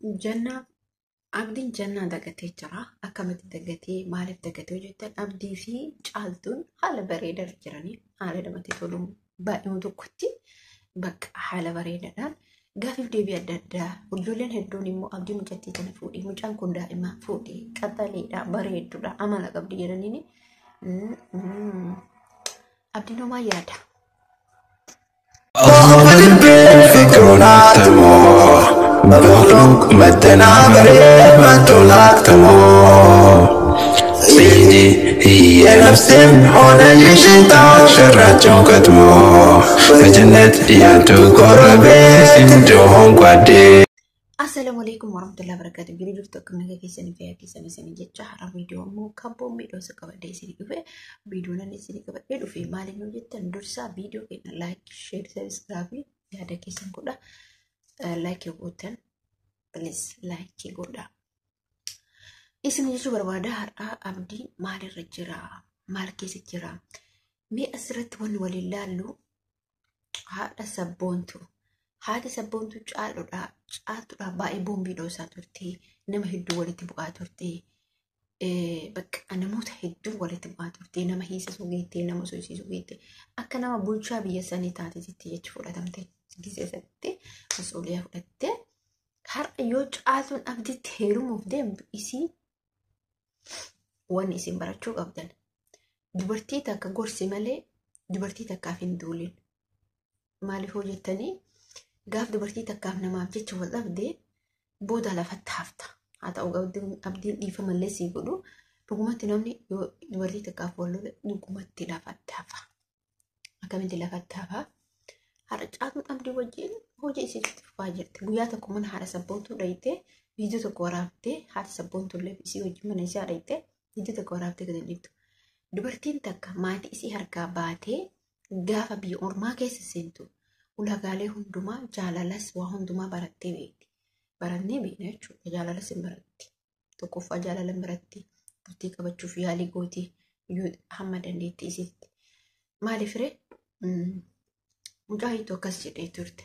Jannaa abdiin jannaa dagatee jira. Akkamitti dagatee, maaliif dagatee jettan, abdii fi caaltuun haala bareedaa jiranii, haala namatti tolu baay'ee tokkotti bakka haala bareedaadhaan gaafiif deebii adda addaa. Ijoolleen hedduun immoo abdii mucattii kana fuudhee, mucaan kun daa'ima fuudhee, qaxaleedha, bareedduudha, amala qabdi jedhaniini. Abdiin homaa yaada. بمخلوق مدنا ما تلاقتمو سيدي هي نفسي هنا يشتا شراتو كتمو فجنة ياتو قربي سنتو قدي. Assalaamu alaikum warahmatullahi wabarakatuh. Jiru jirtu, akkam nagaa keessanii, fayyaa keessanii isinii jecha, har'a viidiyoo immoo kabboon miidhoo qabadhee isinii dhufe. Viidiyoon inni isinii qabadhee dhufe maaliif yoo jettan, dursaa viidiyoo keenya like, share, subscribe yaada keessan godha. Like gootan, please like godha. Isin jechuu barbaada, har'a abdiin maalirra jira? Maal keessa jira? Mee asirratti wanni waliin laallu haadha sabboontu. Haati sabboontu caaludha. Caaltuudha baay'ee boombii dhoosaa turte. Nama hedduu walitti bu'aa turte. Bakka namoota hedduu walitti bu'aa turte. Nama hiisisuu geette, nama sochisiisuu geette. Akka nama bulchaa biyya sanii taatetti jechi fudhatamte. Gisee sanitti masuuliyaa fudhatte. Har'a yoo caaltuun abdiitti heerumuuf deemtu, isii wanni isin barachuu qabdan. Dubartii takka gorsi malee dubartii takkaaf hin duulin. Maaliif hojjettanii, gaaf dubartii takkaaf namaaf jecha wal dhabdee booda lafatti hafta. Haa ta'u, abdiin dhiifamallee sii godhu, dhugumatti namni yoo dubartii takkaaf wal lole dhugumatti lafatti hafa. Akkamitti lafatti hafa? Haadha caaltuun abdii wajjin hojii isiitti fufaa jirti. Guyyaa tokko mana haadha sabboontuu dhayitee viidiyoo tokko waraabdee, haadha sabboontuullee isii wajjin mana isaa dhayitee viidiyoo tokko waraabdee gadi dhiiftu. Dubartiin takka maatii isii harkaa baatee gaafa biyya ormaa keessa seentu ulaagaalee hundumaa, jaalalas waa hundumaa barattee beekti. Barannee beekna jechuudha. Jaalalas hin baratti. Tokkoffaa jaalala hin baratti. Bultii qabachuuf yaalii gootii yoo hamma dandeettii isiitti. Maaliif ree? Mucaa hiituu akkas jedhee turte.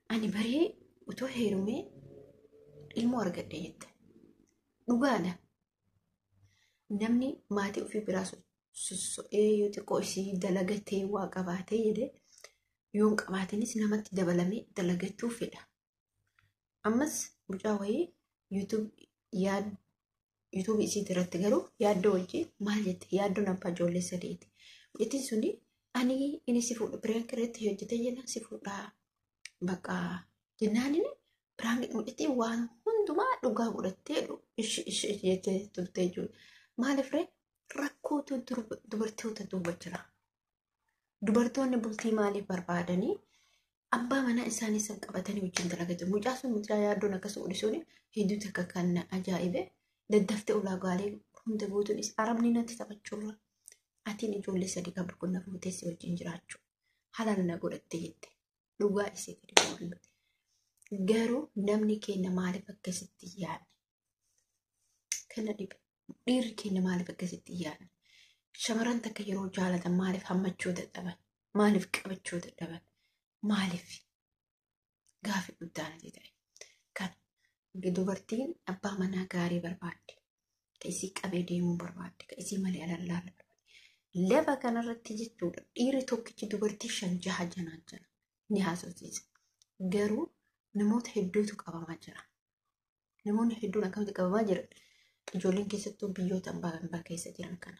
Ani barii utoo heerumee ilmoo argadhe jette. Dhugaadha. Namni maatii ofii biraa sosso'ee yoo xiqqoo isii dalagatee waa qabaatee jedhee, yoo hin qabaatinis namatti dabalamee dalagachuu fedha. Ammas mucaa wayii YouTube isii irratti garuu yaaddoo wajjin maal jette? Yaaddoon abbaa ijoollee sadeeti. Mucattiin suni ani inni si fuudha, prank irratti hojjetee jennaan si fuudhaa bakka jennaan, inni prank mucattiin waan hundumaa dhugaa godhattee ishi ishi jettee turte jechuudha. Maaliif ree? Rakkootu dubartoota duuba jira. Dubartoonni bultii maaliif barbaadanii, abbaa manaa isaanii san qabatanii wajjin dalagatu. Mucaa sun, mucaa yaaddoon akkas godhe suni, hedduu takka kan ajaa'ibe, daddaftee ulaagaalee hunda guutuun is arabni natti taphachuurra atiin ijoollee sadi qabdu kun na fuutee si wajjin jiraachuu halaala na godhatte jette. Dhugaa isee gadi bu'uun. Garuu namni keenya maaliif akkasitti yaadne? Kana dhibe. Dhiirri keenya maaliif akkasitti yaadne? Shamarran takka yeroo jaalatan maaliif hammachuu dadhaban? Maaliif qabachuu dadhaban? Maaliif? Gaaffii guddaa natti ta'e. Kan dubartiin abbaa manaa gaarii barbaadde. Ka isii qabee deemuu barbaadde. Ka isii malee alallaala barbaadde. Lafa kanarratti jechuudha, dhiirri tokkichi dubartii shan jaha janaa jira. Ni haasofsiisa. Garuu namoota hedduutu qabamaa jira. Namoonni hedduun akkamitti qabamaa jiran? Ijoolleen keessattuu biyyoota hambaa keessa jiran kana.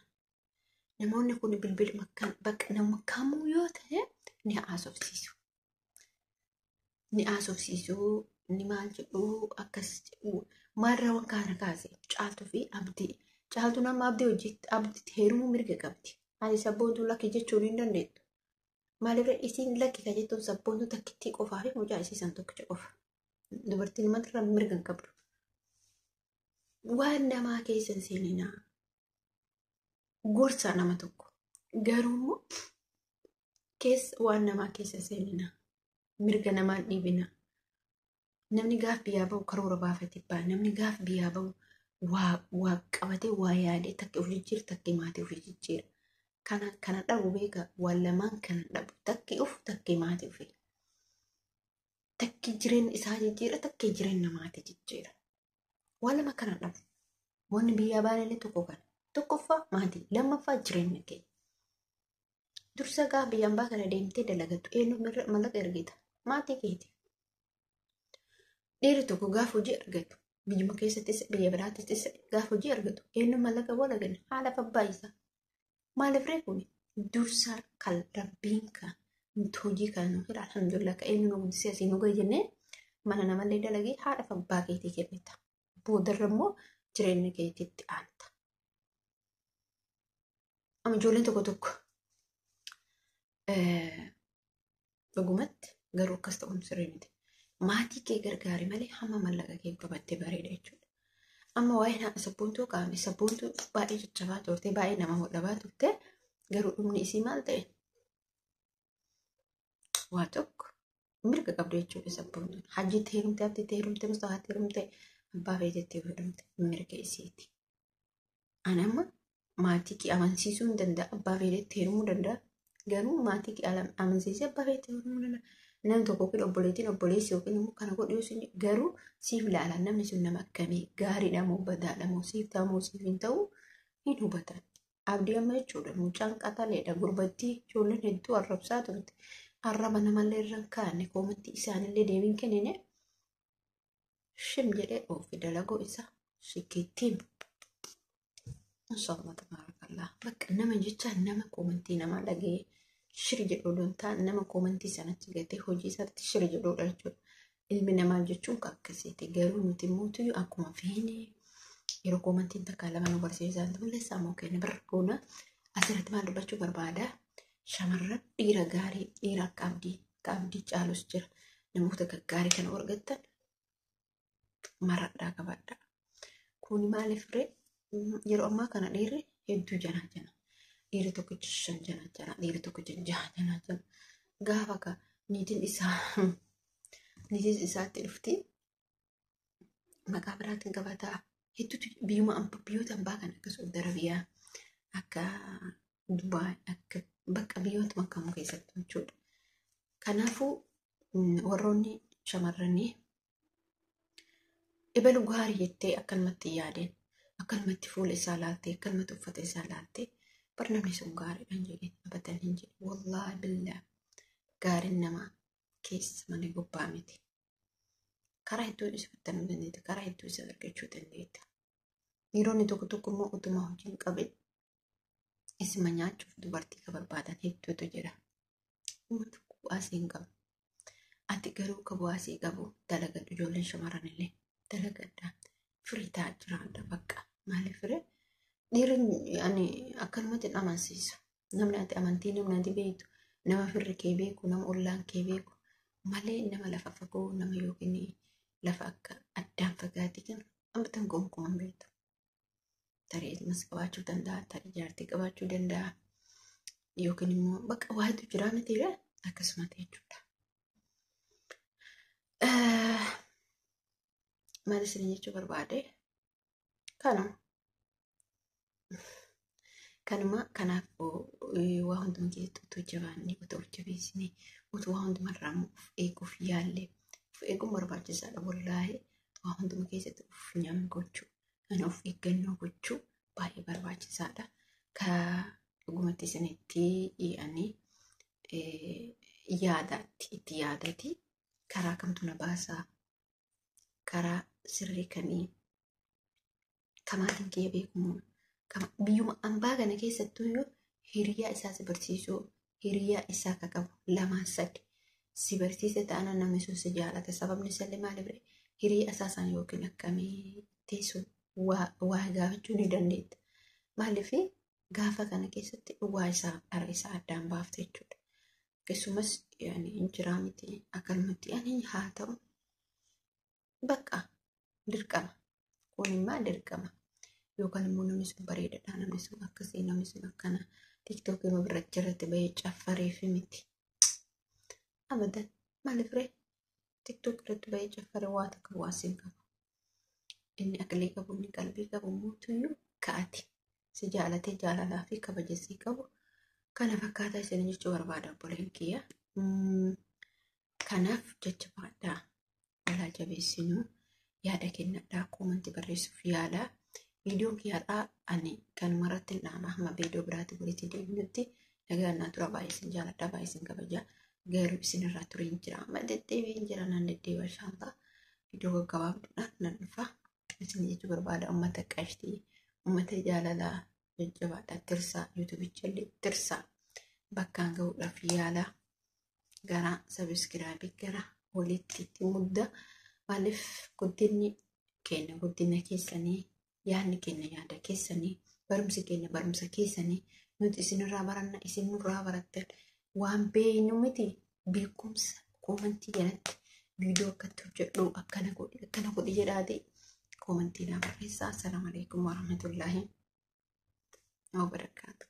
Namoonni kun bilbila bakka nama kamuu yoo ta'e ni haasofsiisu. Ni haasofsiisu, ni maal jedhu, akkas jedhu. Maalirraa waan kana kaase? Caaltuu fi abdii. Caaltuun amma abdii hojjetti, abdiitti heerumuu mirga qabdi. Ani sabboontuu lakki jechuun hin dandeettu. Maaliif isiin lakki ka jettuun? Sabboontuu takkittii qofaa fi mucaa isii san tokkicha qofa. Dubartiin matirra mirga hin qabdu. Waan namaa keessa hin seeninaa. Gorsa nama tokko. Garuu immoo keessa waan namaa keessa seeninaa. Mirga namaa dhiibinaa. Namni gaaf biyyaa bahu karoora baafatee ba'a. Namni gaaf biyyaa bahu waa qabatee, waa yaadee, takka of jijjiira, takka maatii of jijjiira. Kana dhabu beeka, waan lamaan kana dhabu, takki of takki maatii ofii. Takki jireenya isaa jijjiira, takki jireenya maatii jijjiira. Waan lama kana dhabu. Wanni biyyaa baanellee tokko kana. Tokkoffaa maatii, lammaffaa jireenya kee. Dursa gaa biyya ambaa kana deemtee dalagattu eenyu mallaqa ergita? Maatii keeti. Dhiirri tokko gaafa hojii argatu biyyuma keessattis biyya biraattis gaafa hojii argatu eenyu mallaqa wal argina haala abbaa isaa. Maaliif ree kuni dursa kan rabbiin kan nuti hojii kan nu hira alhamdulillah kan eenyu nu guddisee asii nu gahe jennee mana namallee dalagee haadha abbaa keetii kennita. Boodarra immoo jireenya keetiitti aanta. Amma ijoolleen tokko tokko dhugumatti garuu akkas ta'uun sirrii miti. Maatii kee gargaari malee hamma mallaqa kee qabattee bareeda jechuudha. Amma waa'een haadha sabboontuu qaame sabboontuu baay'ee jajjabaa turte baay'ee nama hodhabaa turte garuu dhumni isii maal ta'e? Waa tokko mirga qabdu jechuudha sabboontuun. Hajjiitti heerumte, abdiitti heerumte, mustafaatti heerumte, abbaa feetetti heerumte mirga isiiti. Ani amma maatii kee amansiisuu hin danda'a, abbaa feetetti heerumuu danda'a. Garuu maatii kee amansiisee abbaa feetetti heerumuu danda'a. Namni tokko yookiin obboleettiin obboleessi yookiin immoo kana godhu yoo sin garuu siif ilaala namni sun nama akkamii gaariidha moo badaadha moo siif ta'a moo siif hin ta'u hin hubatan. Abdii amma jechuudha mucaan qaxaleedha gurbattii ijoolleen hedduu arrabsaa turte. Arraba namallee irra hin kaa'anne koomantii isaanillee deebiin kennine shim jedhee oofi dalagoo isaa shikkiittiin. Inshallah tabarakallah. Bakka nama jecha nama koomantii namaa dhaga'ee shir jedhu odoo hin taane nama koomantii sanatti gatee hojii isaatti shir jedhudha jechuudha. Ilmi namaa jechuun kan akkasiiti. Garuu nuti immoo akkuma feene yeroo koomantiin takka lama nu barsiisan tole sammuu keenya bira goona. Asirratti maal dubbachuu barbaada? Shamarran dhiira gaarii dhiira akka abdii akka abdii caalus jira. Namoota gaggaarii kana argattan maradhaa qabadhaa. Kuni maaliif ree? Yeroo ammaa kana dhiirri hedduu janaa jana. Dhiirri tokkicha shan janaa jana. Dhiirri tokkicha jaha janaa jana. Gaafa ka niitiin isaa niitiin isaatti dhufti maqaa biraatiin qabataa. Hedduutu biyyuma biyyoota ambaa kana akka Saudi Arabiyaa akka Dubaay akka bakka biyyoota kamuu keessatti jechuudha. Kanaafuu warroonni shamarranii ebalu gaarii jettee akkanumatti yaadeen akkanumatti fuula isaa laaltee akkanumatti uffata isaa laaltee bar namni sun gaariidha hin jedhin abadan hin jedhin wallaahi billaa gaariin namaa keessa malee gubbaa miti. Karaa hedduu isa fattanuu dandeetta karaa hedduu isa argachuu dandeetta. Dhiironni tokko tokko immoo utuma hojii hin qabin isuma nyaachuuf dubartii ka barbaadan hedduutu jira. Uummata bu'aa sii hin qabu. Ati garuu ka bu'aa sii qabu dalagadhu ijoolleen shamarran illee dalagadha. Firii ta'aa jiraadha bakka. Maaliif firee? Dhiirri ani akkanumatti hin amansiisu. Namni ati amantii namni ati beektu nama firri kee beeku nama ollaan kee beeku malee nama lafa fagoo nama yookiin lafa akka addaan fagaatee kan amantaan gonkumaa hin beektu. Tarii ilmas qabaachuu danda'a, tarii jaartii qabaachuu danda'a. Yookiin immoo bakka waayatu jira mitiidha akkasumatti jechuudha. Maal isin jechuu barbaade? Kanuma. Kanuma kanaaf waa hunduma keessatti utuu jabaannee utuu of jabeessinee utuu waa hundumarraa immoo of eeguuf yaallee of eeguun barbaachisaadha wallaahi waa hunduma keessatti of nyaam gochuu kan of eeggannoo gochuu baay'ee barbaachisaadha. Ka dhugumatti isinitti dhi'anii yaadaatti itti yaadati karaa kamtu na baasaa karaa sirrii kanii kamaatiin kiyya beekumoo biyyuma ambaa kana keessattuu yoo hiriyaa isaa si barsiisuu hiriyaa isaa ka qabu lamaan sadi si barsiise ta'an namni sun si jaalata sababni isaallee maaliif ree hiriyaa isaa sana yookiin akkamii teessoo waa gaafachuu ni dandeetta. Maaliif gaafa kana keessatti dhugaa isaa dhara isaa addaan baafte jechuudha. Akkasumas hin jiraa miti akkanumatti ani haa ta'u bakka dirqama. Kun immoo dirqama. Yookaan immoo namni sun bareedaadha namni sun akkasii namni sun akkana tiiktookii bira irratti bahee caffareef miti. Abadan maaliif ree tiiktook irratti bahee caffaree waa takka bu'aa siin qabu. Inni aqlii qabu inni qalbii qabu mootuyyuu ka'ati. Si jaalatee jaalalaa fi kabaja sii qabu. Kana fakkaataa isin jechuu barbaada obboleen kiyya. Kanaaf jajjabaadhaa walaa jabeessinuu yaada kennadhaa koomantii barreessuuf yaalaa. Viidiyoon kiyyaadhaa ani kanuma irratti hin dhaama hamma viidiyoo biraatti walitti deebinutti nagaan naa tura baay'ee isin jaaladha baay'ee isin kabaja garuu isinirraa turee hin jira amma deddeebiin jira nan deddeebi'a inshaallah viidiyoo gaggabaabduudhaan nan dhufa isin jechuu barbaada uummata qashtii uummata jaalalaa jajjabaadha tirsaa yuutuubicha illee tirsaa bakkaan gahuudhaaf yaalaa gara sabiskiraabii gara walitti itti mudda maaliif guddinni keenya guddina keessanii yaadni keenya yaada keessanii barumsi keenya barumsa keessanii nuti isinirraa baranna isinirraa barattan waan beeknu miti beekumsa koomantii jalatti viidiyoo akkatti hojjedhu akkana godhi akkana godhi jedhaati koomantii naa barreessaa. Assalaamu alaikum warahmatullaahi wabarakaatu.